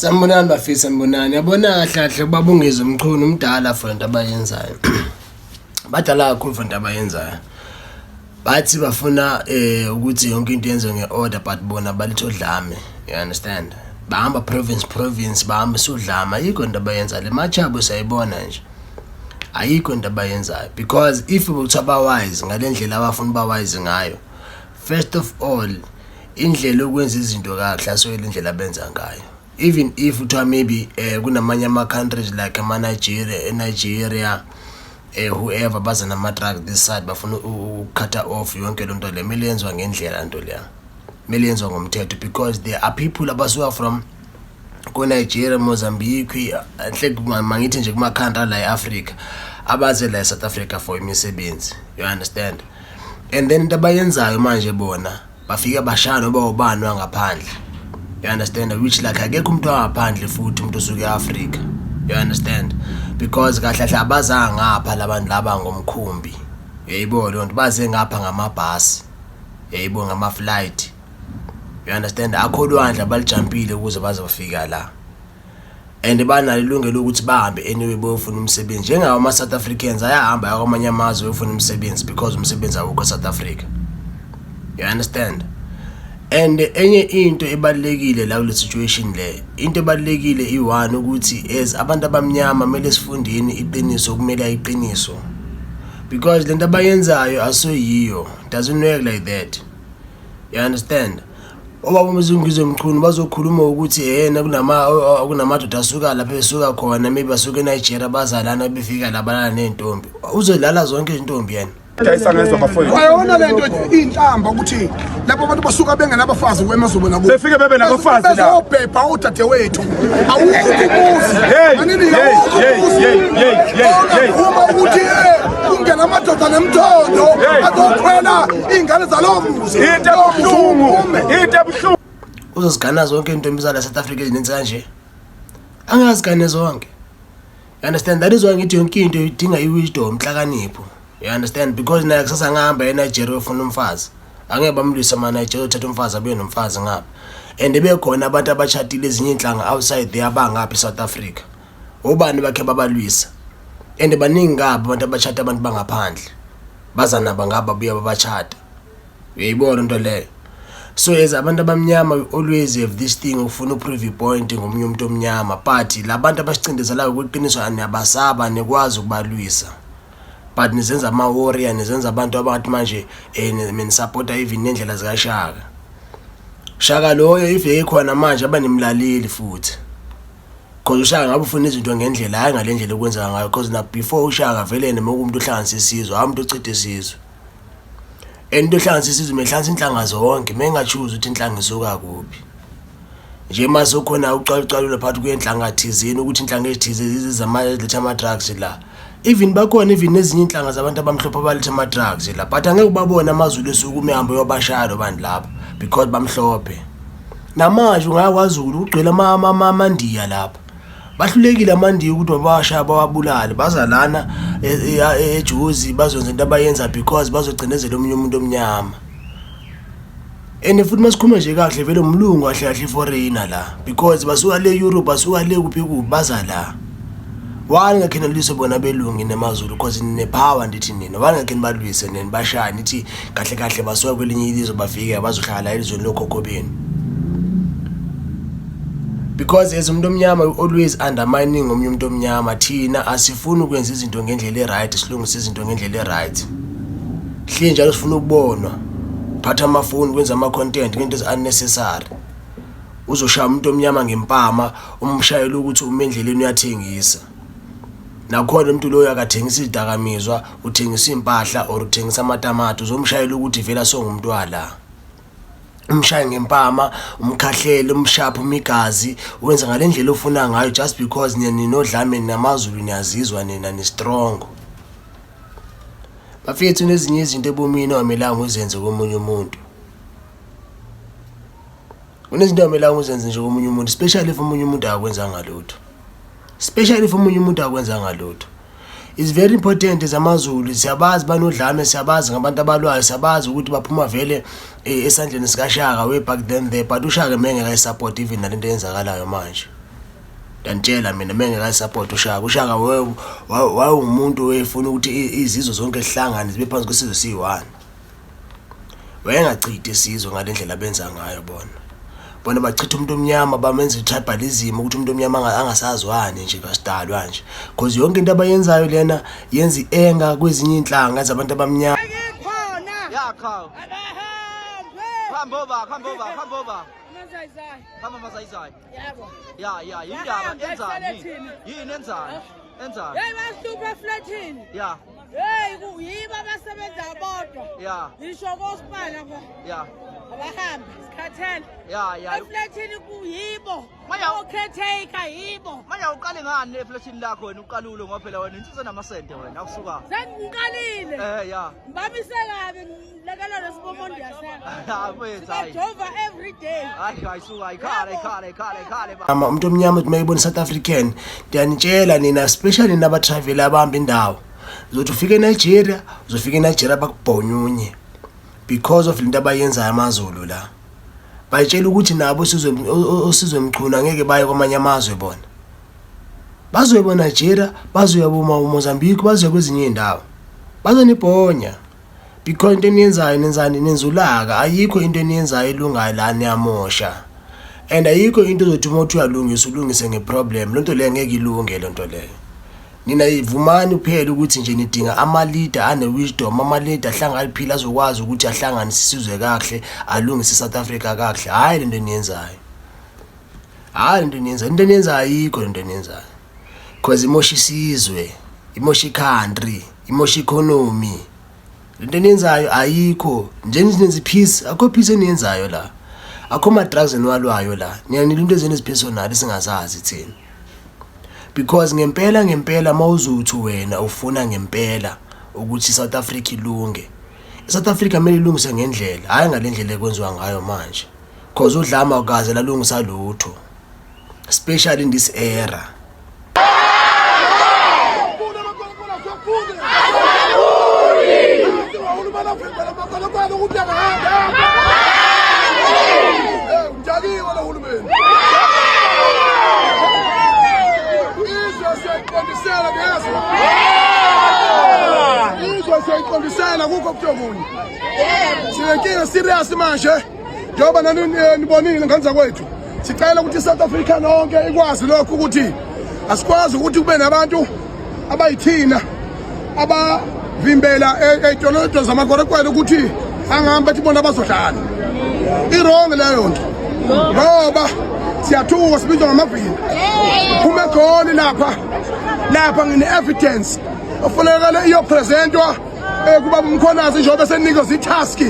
Sanibonani bafisa, sanibonani. Yabona kahle kahle ubaba uNgizwe Mchunu umdala for into abayenzayo. Badala kakhulu for into abayenzayo. Bathi bafuna ukuthi yonke into yenziwe nge-order, but bona baletha udlame. You understand? Bahamba province province, bahamba sudlame. Ayikho into abayenzayo. Le march yabo siyayibona nje. Ayikho into abayenzayo because if bekuthiwa ba-wise ngale ndlela abafuna uba-wise ngayo, first of all, indlela yokwenza izinto kahle asoyile indlela abenza ngayo. Even if kuthiwa maybe kunamanye ama-countries like ama-Nigeria, eNigeria, whoever baza nama-drug this side, bafuna uku-cut-a off yonke loo nto leyo, kumele yenziwa ngendlela nto leya, kumele yenziwa ngomthetho, because there are people abasuka from ko-Nigeria, Mozambique, enhle mangithi nje kuma-country la e-Africa, abaze la e-South Africa for imisebenzi, you understand? And then into abayenzayo manje, bona bafike bashaya noba ubani wangaphandle, you understand? Which like akekho umuntu wangaphandle futhi umuntu osuke e-Africa, you understand? Because kahle kahle abazanga ngapha labantu laba ngomkhumbi, uyayibona leyo nto? Baze ngapha ngamabhasi, uyayibona, ngama-flight, you understand? Akho lwandle abalijampile ukuze baze bafika la, and banalo ilungelo ukuthi bahambe anyway bayofuna umsebenzi, njengawo ama-South Africans ayahamba aya kwamanye amazwe ayofuna umsebenzi because umsebenzi awukho e-South Africa, you understand? And enye into ebalulekile la kule situation le, into ebalulekile i-one ukuthi as abantu abamnyama kumele sifundeni iqiniso, kumele iqiniso, because lento abayenzayo asoyiyo, doesn't work like that, you understand? Obaba uNgizwe Mchunu bazokhuluma ukuthi yena kunamadoda asuka lapha esuka khona, maybe basuka eNigeria, bazalana, befika la balala ney'ntombi. Uzolala zonke izintombi yena? Dayisa ngezwa, bafowethu. Wayona lento inhlamba ukuthi lapho abantu basuka bengenabafazi kwemazulu nakubo. Befike bebe nabafazi la. Bezobhebha udadewethu. Awukho umuzi. Hey, Anini hey, awukho hey, umuzi. hey, hey, hey, hey. Ongavuma ukuthi kungena amadoda nemthondo Hey. azokhwela iy'ngane zalowo muzi. Into Lowo muzi ebuhlungu, uphume. into ebuhlungu. Uzozigana zonke iy'ntombi zala South Africa ezininzi kanje? Angazigane zonke, you understand? That is why ngithi yonke into idinga i-wisdom, inhlakanipho, you understand? Because naye kusasa ngahamba eNigeria uyofuna umfazi, angeke bamlwise ama-Nigeria, uthatha umfazi abuye nomfazi ngapha, and bekhona abantu abatshadile ezinye iy'nhlanga outside there abangapha e-South Africa. Obani bakhe babalwisa? And baningi kabi abantu abachata abantu bangaphandle, baza nabo ngapha, babuya babachata, uyayibona into leyo? So as abantu abamnyama we always have this thing ufuna uprove ipoint ngomunye umuntu omnyama, but labantu abasicindezelayo kweqiniso niyabasaba, nikwazi ukubalwisa, but nizenza ama-warrior, nizenza abantu abathi manje nisapota even nendlela zikaShaka. Shaka loyo if ekhona manje abanimlaleli futhi, cause uShaka ngabe ufuna izinto ngendlela, hhayi ngale ndlela okwenzeka ngayo, cause na before uShaka vele noma umuntu ohlanganisa isizwe, hhayi umuntu ochitha isizwe. And into ohlanganisa isizwe mehlanganisa inhlanga zonke, mengachuze ukuthi inhlanga isuka kuphi nje. Mase ukhona ucalucalula phakathi kwenhlanga thizeni ukuthi inhlanga ezithize ziletha ama-drugs la, even bakhona even nezinye iy'nhlanga zabantu abamhlophe abaletha ama-drugs la, but angeke ubabone amaZulu esuke umehambo yobashaya lo bantu lapho because bamhlophe. Namanje ungaya kwaZulu, kugcwele amaNdiya lapha, bahlulekile amaNdiya ukuthi babashaya bawabulale. Baza lana eJozi bazokwenza into abayenza because bazogcinezela omunye umuntu omnyama. And futhi masikhuluma nje kahle, vele umlungu kahle kahle i-foreigner la, because basuka le Europe, basuka le kuphi kuphi, baza la. Why ngakhe nalwise bona belungu nemaZulu? Because nine-power, ndithi nina, why ngakhe nibalwise nini, bashaye, nithi kahle kahle basuka kwelinye ilizwe, bafike bazohlala la elizweni lokhokho benu? Because as umuntu omnyama we always undermining omunye umuntu omnyama. Thina asifuni ukwenza izinto ngendlela e-right, silungise izinto ngendlela e-right. Hleli njalo sifuna ukubonwa, phatha amafoni, kwenza ama-content ngento ezi-unnecessary. Uzoshaya umuntu omnyama ngempama, umshayele ukuthi ume endleleni uyathengisa. Nakhona umuntu loyo akathengisa izidakamizwa, uthengisa iy'mpahla or uthengisa amatamati, uzomshayela ukuthi vele asongumuntu wala. Umshaye ngempama, umkhahlele, umshaphe umigazi, wenza ngale ndlela ofuna ngayo just because nina ninodlame namaZulu, niyazizwa nina ni-strong. Bafethu, nezinye izinto ebomini ongamelanga uzenze komunye umuntu. Kunezinto ongamelanga uzenze nje komunye umuntu, especially if omunye umuntu akakwenzanga lutho, especially if omunye umuntu akwenzanga lutho. It's very important. ZamaZulu siyabazi banodlame, siyabazi ngabantu abalwayo, siyabazi ukuthi baphuma vele esandleni sikaShaka way back then there, but uShaka mengeke ayisupport even nalento eyenzakalayo manje. Ndanitshela mina mengekayisupport uShaka. UShaka wayewumuntu wefuna ukuthi izizwe zonke zihlangane zibe phansi kwesizwe siyi-one. Wayengachithi isizwe ngale ndlela abenza ngayo bona. Bona bachitha umuntu omnyama bamenza i-tribalism ukuthi umuntu omnyama angasazwani nje kasidalwa nje. Cause yonke into abayenzayo lena yenza i-anger kwezinye iy'nhlanga zabantu abamnyama. Yakha. Hamba oba, hamba oba, hamba oba. Hamba mazayizayi. Yebo. Ya ya yindaba Yahamba enzani? eflethini. Yini enzani? Enzani? Hey bahlupha eflethini. Ya Hey yibo abasebenza bodwa. ya Ngisho kosipala lapha. ya Abahambi sikhathele. ya ya. Eflethini kuyibo. Maya- O-caretaker yibo. Manje awuqali ngani eflethini lakho wena uqalulo ngoba phela wena insizwa namasente wena awusuka. Sengiqalile. Eh ya. Ngibamise kabi ngilekelele sibomondi yasela. Ha mfethu hayi. Sibajova every day. Hayi hayi suka ayikhale ayikhale ayikhale ayikhale ba. Ama umuntu omnyama uthi mayebona South African ndiyanitshela nina especially nina abatravel abahamba indawo uzothi ufike eNigeria uzofika eNigeria bakubhonyunye because of lento abayenzayo amaZulu la bayitshela ukuthi nabo osizwe osizwe Mchunu angeke baye kwamanye amazwe bona bazoya boNigeria bazoya boMozambique bazoya kwezinye izindawo bazonibhonya because into eniyenzayo nenzani nenza ulaka ayikho into eniyenzayo elungayo la niyamosha and ayikho into ozothi uma uthi uyalungisa ulungise ngeproblem loo nto leyo ngeke ilunge loo nto leyo nina ivumani kuphela ukuthi nje nidinga ama-leader ane-wisdom ama-leader ahlangaliphile azokwazi ukuthi ahlanganise isizwe kakuhle alungise i-South Africa kakuhle hhayi le nto eniyenzayo hhayi le nto eniyenzayo into eniyenzayo ayikho le nto eniyenzayo because imosha isizwe imosha i-country imosha economy lento eniyenzayo ayikho nje nenza i-peace akho peace eniyenzayo la akho ma-drugs eniwalwayo la niyanila into ezenu ezipersonal esingazazi thina because ngempela ngempela mawuzuthi wena ufuna ngempela ukuthi iSouth Africa ilunge iSouth Africa kumele ilungiswe ngendlela hhayi ngale ndlela ekwenziwa ngayo manje cause udlama ukaze lalungisa lutho especially in this era. Izwe siyayiqondisela kukho kuthiwa kunye. Sinenkinga serious manje. Njengoba nani nibonile ngane zakwethu. Sicela ukuthi iSouth Africa nonke ikwazi lokho ukuthi asikwazi ukuthi kube nabantu abayithina abavimbela ey'toloto zamakwerekwere ukuthi angahambi athi bona bazodlala. I-wrong leyo nto ngoba siyathuka sibizwa ngamavila. Phuma egoli lapha lapha ngine-evidence ofunekele iyopresentwa kubaba uMkhwanazi njengoba esenikezwe itask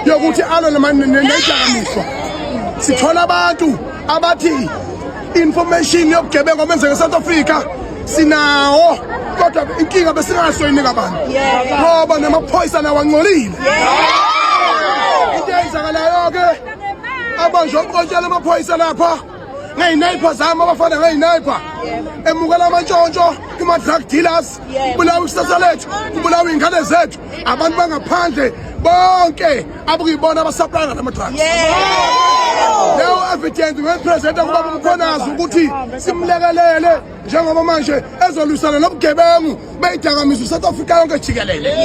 yokuthi alwe nezidakamizwa. Sithola abantu abathi information yobugebengu obenzeka eSouth Africa sinawo kodwa inkinga besingasoyinika abantu ngoba namaphoyisa nawo angcolile. Into eyenzakalayo ke abanjwa uqontshela amaphoyisa lapha ngey'nayipha zami abafana ngey'nayipha emukela amantshontsho kuma-drug dealers kubulawa ikusasa lethu kubulawa iy'ngane zethu abantu bangaphandle bonke abukuyibona abasaplaya ngala ma-drugs leyo evidence ngeyipresenta kubaba uMkhwanazi ukuthi simlekelele njengoba manje ezolwisana nobugebengu beyidakamizwa iSouth Africa yonke jikelele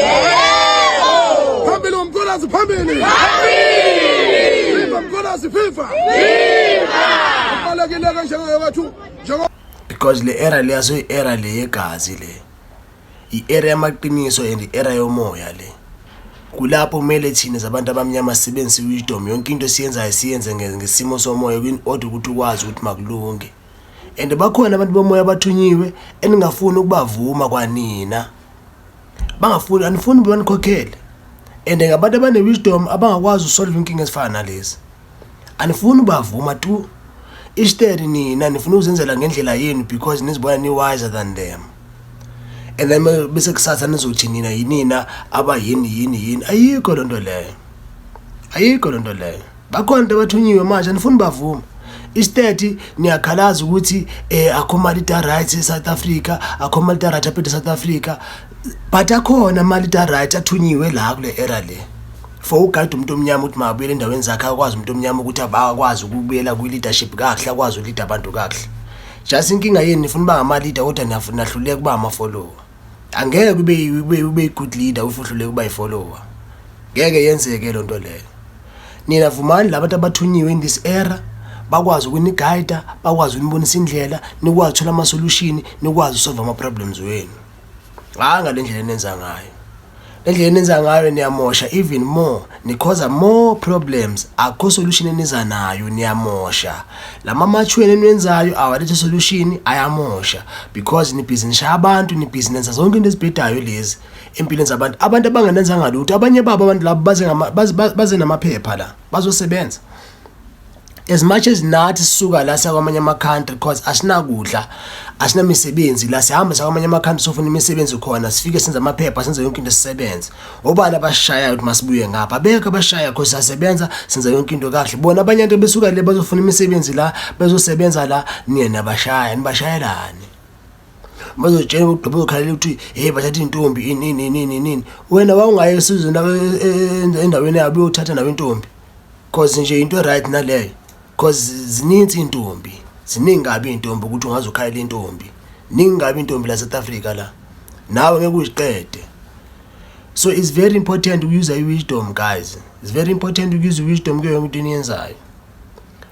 phambili uMkhwanazi phambili viva Mkhwanazi viva kubalulekile-ke njengokwethu njengo because le era le asoyi-era le yegazi le i-era yamaqiniso and i-era yomoya le kulapho kumele thina zabantu abamnyama sisebenzise i-wisdom yonke into esiyenzayo siyenze ngesimo somoya in order ukuthi ukwazi ukuthi makulunge and bakhona abantu bomoya abathunyiwe eningafuni ukubavuma kwanina bangafuni anifuni banikhokhele and ngabantu abane-wisdom abangakwazi usolve inkinga ezifana nalezi anifuni ubavuma tu instead nina nifuna ukuzenzela ngendlela yenu because nizibona ni-wiser than them and then bese kusasa nizothi nina yinina abayini yini yini ayikho loo nto leyo ayikho loo nto leyo bakhona into abathunyiwe manje anifuni bavuma instead niyakhalaza ukuthi akho mali da right eSouth Africa akho mali da right aphethe South Africa but akhona mali da right athunyiwe la kule era le for ugade umuntu omnyama ukuthi makabuyele endaweni zakhe akwazi umuntu omnyama ukuthi abakwazi ukubuyela kwi-leadership kakuhle akwazi ulead abantu kakuhle. Just inkinga yenu nifuna uba ngama-leader kodwa nahluleka ukuba ama-follower. Angeke ube good leader if uhluleka ukuba yi-follower. Ngeke yenzeke loo nto leyo. Nina vumani labantu abathunyiwe in this era bakwazi ukunigayida, bakwazi ukunibonisa indlela, nikwazi ukuthola ama-solution, nikwazi usolve ama-problems wenu. Hayi ngale ndlela enenza ngayo. Le ndlela enenza ngayo niyamosha even more, nikhoza more problems. Akukho solution eniza nayo, niyamosha. Lama march wenu eniwenzayo awalethe solution, ayamosha because nibhizi nishaya abantu, nibhizi nenza zonke into ezibhedayo lezi empilweni zabantu. Abantu abangenenzanga lutho, abanye babo abantu labo baze namaphepha la, bazosebenza. As much as nathi sisuka la sakwamanye ama-country because asinakudla, asinamisebenzi la, sihamba sakwamanye ama-country sofuna imisebenzi khona, sifike senze amaphepha, senze yonke into, sisebenze. Obani abasishayayo ukuthi masibuye ngapha? Abekho abashaya because siyasebenza, senza yonke into kahle. Bona abanye abantu besuka le bazofuna imisebenzi la, bezosebenza la, niye nabashaya. Nibashayelani? Bazotshela ukuthi bazokhalela ukuthi hey, bathatha intombi, ini ini ini ini. Wena wawungaye esizweni endaweni yabo uyothatha nawe intombi? Cause nje into right naleyo, cause zininzi intombi, ziningi kabi intombi ukuthi ungaze ukhalela intombi. Ningi kabi intombi la South Africa la, nawe ngeke uziqede. So it's very important ukuuse i-wisdom, guys. It's very important ukuuse i-wisdom kuyo yonke into eniyenzayo.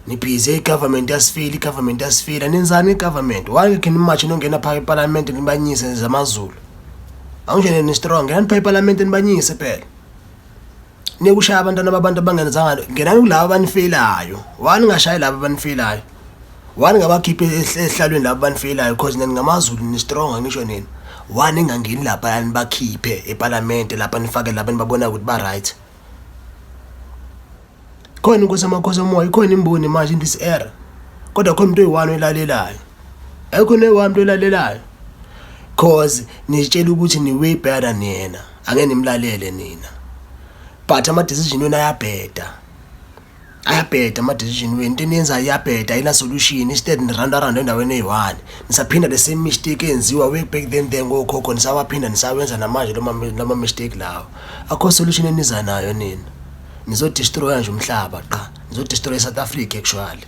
Nibhizi i-government yasifila, i-government yasifila. Nenzani i-government? Why can nimashe nongena phaka epalamente nibanyise zamazulu? Awunjene ni-strong, ngenani phaka epalamente nibanyise phela. Nikushaya abantwana babantu abangenzanga. Ngenani kulabo abanifelayo. Wani ngashayi labo abanifelayo? Wani ngabakhiphe esihlalweni labo abanifelayo? Because nina ngamaZulu, ni-strong, angisho nina? Wani ningangeni lapha nibakhiphe epalamente lapha, nifake lapha nibabona ukuthi ba-right khona? Inkosi amakhosi omoya ikhona, imboni manje in this era, kodwa khona umuntu oyi-one oyilalelayo? Ayikho noyi-one umuntu oyilalelayo, cause nitshela ukuthi ni way better niyena. Angeke nimlalele nina, but ama-decision wenu ayabheda, ayabheda ama-decision wenu. Into eniyenzayo iyabheda, ayina solution. Instead ni-round around endaweni eyi-one, nisaphinda the same mistake eyenziwa way back then ngokhokho, nisawaphinda, nisawenza namanje lama mistake lawo. Akho solution eniza nayo nina. Nizodestroya nje umhlaba qha, nizodestroya i-South Africa actually,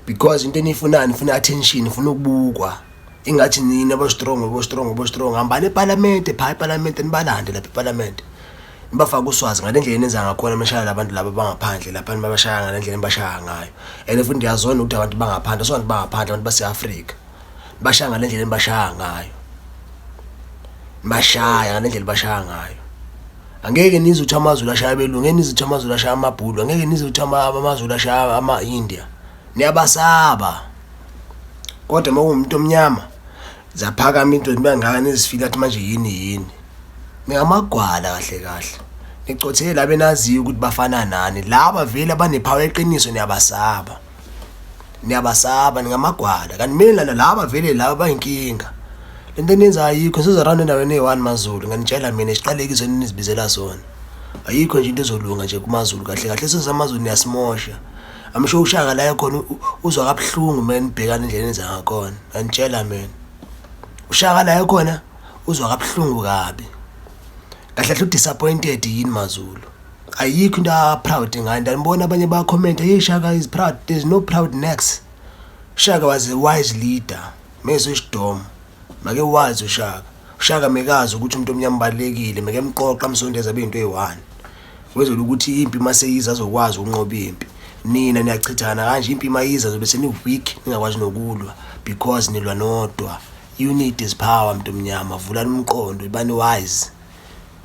because into eniyifunayo, nifuna attention, nifuna ukubukwa ingathi nini abo-strong, abo-strong, abo-strong. Hambani epalamente phaa epalamente, nibalande lapha epalamente, nibafake uswazi ngale ndlela enenza ngakhona meshaya labantu laba bangaphandle lapha, nibabashaya ngale ndlela enibashaya ngayo. And futhi ndiyazona ukuthi abantu bangaphandle, so abantu bangaphandle, abantu base-Afrika, nibashaya ngale ndlela enibashaya ngayo, nibashaya ngale ndlela bashaya ngayo. Angeke nizwe ukuthi amaZulu ashaya abelungu, ngeke nizwe ukuthi amaZulu ashaya amabhulu, angeke nizwe ukuthi amaZulu ashaya ama-India. Niyabasaba, kodwa uma kuwumuntu omnyama zaphakama into ziba ngaka, nizifila athi manje yini yini. Ningamagwala kahle kahle, nicothele laba enaziyo ukuthi bafana nani, laba vele abanephawu eqiniso. Niyabasaba, niyabasaba, ningamagwala. Kanti mina laba vele laba bayinkinga. Lento eniyenzayo ayikho, sizorawunda endaweni eyi-one maZulu. Nganitshela mina, isiqalekiso enizibizela sona. Ayikho nje into ezolunga nje kumaZulu kahle kahle. SezamaZulu niyasimosha. I'm sure uShaka la ekhona uzwa kabuhlungu uma nibhekana indlela enenza ngakhona. Nganitshela mina, uShaka la ekhona uzwa kabuhlungu kabi. Kahle kahle udisappointed yini maZulu. Ayikho into a-proud ngayo. Ndanibona abanye bayakhomenta, "Hey, Shaka is proud." There's no proud next. Shaka was a wise leader. Mezwe isidomo make wazi uShaka. UShaka mekazi ukuthi umuntu omnyama ubalulekile, meke mqoqa amsondeza abe into eyi-one, wezela ukuthi impi maseyiza azokwazi ukunqoba impi. Nina niyachithana kanje, impi mayiza zobe seni-weak, ningakwazi nokulwa because nilwa nodwa. Unity is power. Mntu omnyama, vulani umqondo, ibani wise,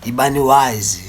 ibani wise.